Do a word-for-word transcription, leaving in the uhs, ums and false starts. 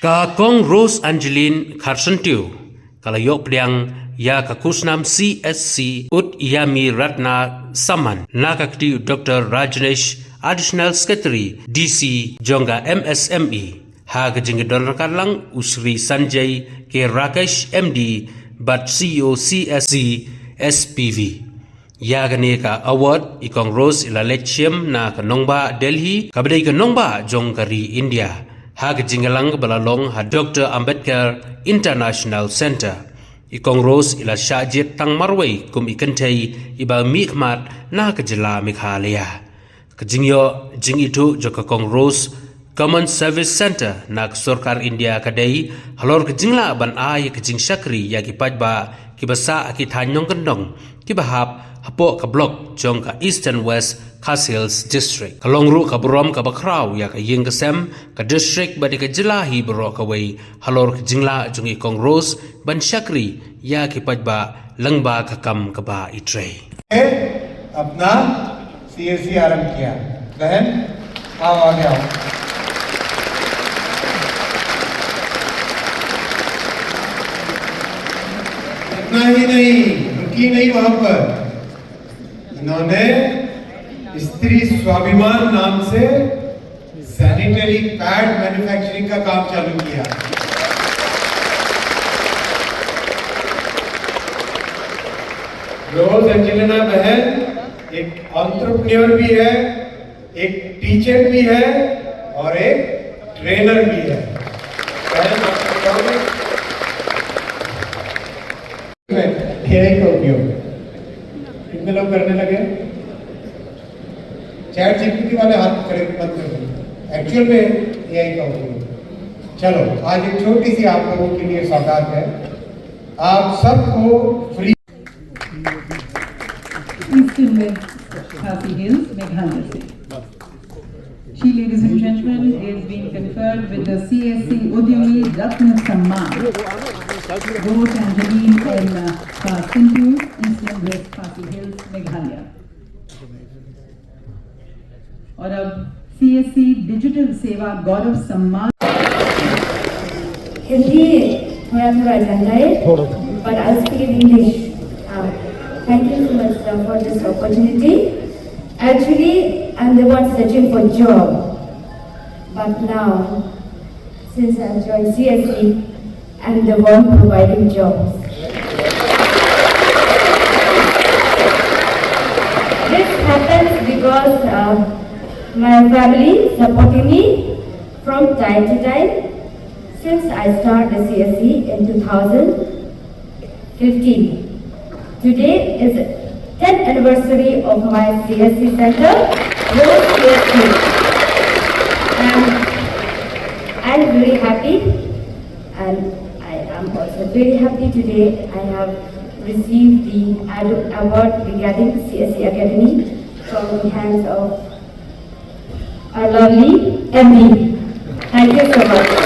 Ka Kong Rose Angeline Kharsyntiew ka la ïoh pdiang ïa ka khusnam C S C Uddayami Ratna Samman na ka kti u Doctor Rajneesh, Additional Secretary, D C jong ka M S M E. Ha ka jingdon ryngkat lang u Shri Sanjay K Rakesh, M D bad C E O C S C S P V. Ïa kane ka award i Kong Rose i la leit shim na ka nongbah Delhi, kaba dei ka nongbah jong ka ri India, ha ka jingïalang kaba la long ha Doctor Ambedkar International Centre. I Kong Rose i la shah jied tang marwei kum i kynthei iba mihkhmat na ka jylla Meghalaya. Ka jingïoh jingithuh jong ka Kong Rose Common Service Centre na ka sorkar India ka dei halor ka jinglah ban ai ka jingshakri ïa ki paidbah kiba sah ha ki thaiñ nongkyndong kiba hap hapoh ka block jong ka Eastern West Khasi Hills District. Ka long ruh ka burom kaba khraw ïa ka ïing ka sem, ka district bad ïa ka jylla hi baroh kawei halor ka jinglah jong i Kong Rose ban shakri ïa ki paidbah lyngba ka kam kaba i trei. अपना सीएससी आरंभ किया। बहन, आओ, आगे आओ। इतना ही नहीं, रुकी नहीं वहां पर, इन्होंने स्त्री स्वाभिमान नाम से सैनिटरी पैड मैन्युफैक्चरिंग का काम चालू किया। रोज एंजेलिना बहन एक एंटरप्रेन्योर भी है, एक टीचर भी है और एक ट्रेनर भी है। बहन, आप बताओगे? एआई का उपयोग कितने लोग करने लगे? चैट जीपीटी वाले हाथ खड़े मत करो, एक्चुअल में एआई का उपयोग। चलो, आज एक छोटी सी आप लोगों के लिए सौगात है, आप सबको फ्री। Eastern West Khasi Hills, Meghalaya से। She, ladies and gentlemen, is being conferred with the C S C Udyami Ratna Samman. Rose Angeline M Kharsyntiew, Eastern West Khasi Hills, Meghalaya. और अब सीएससी डिजिटल सेवा गौरव सम्मान। Hindi थोड़ा थोड़ा जानता है, but I'll speak in English. Uh, thank you so much, sir, for this opportunity. Actually, I'm the one searching for job, but now, since I've joined C S C, I'm the one providing jobs. This happens because uh, my family supporting me from time to time since I started the C S C in two thousand fifteen. Today is tenth anniversary of my C S C center, Rose C S C. And I'm very happy, and I am also very happy today. I have received the ad- award regarding C S C Academy from the hands of our lovely M D. Thank you so much.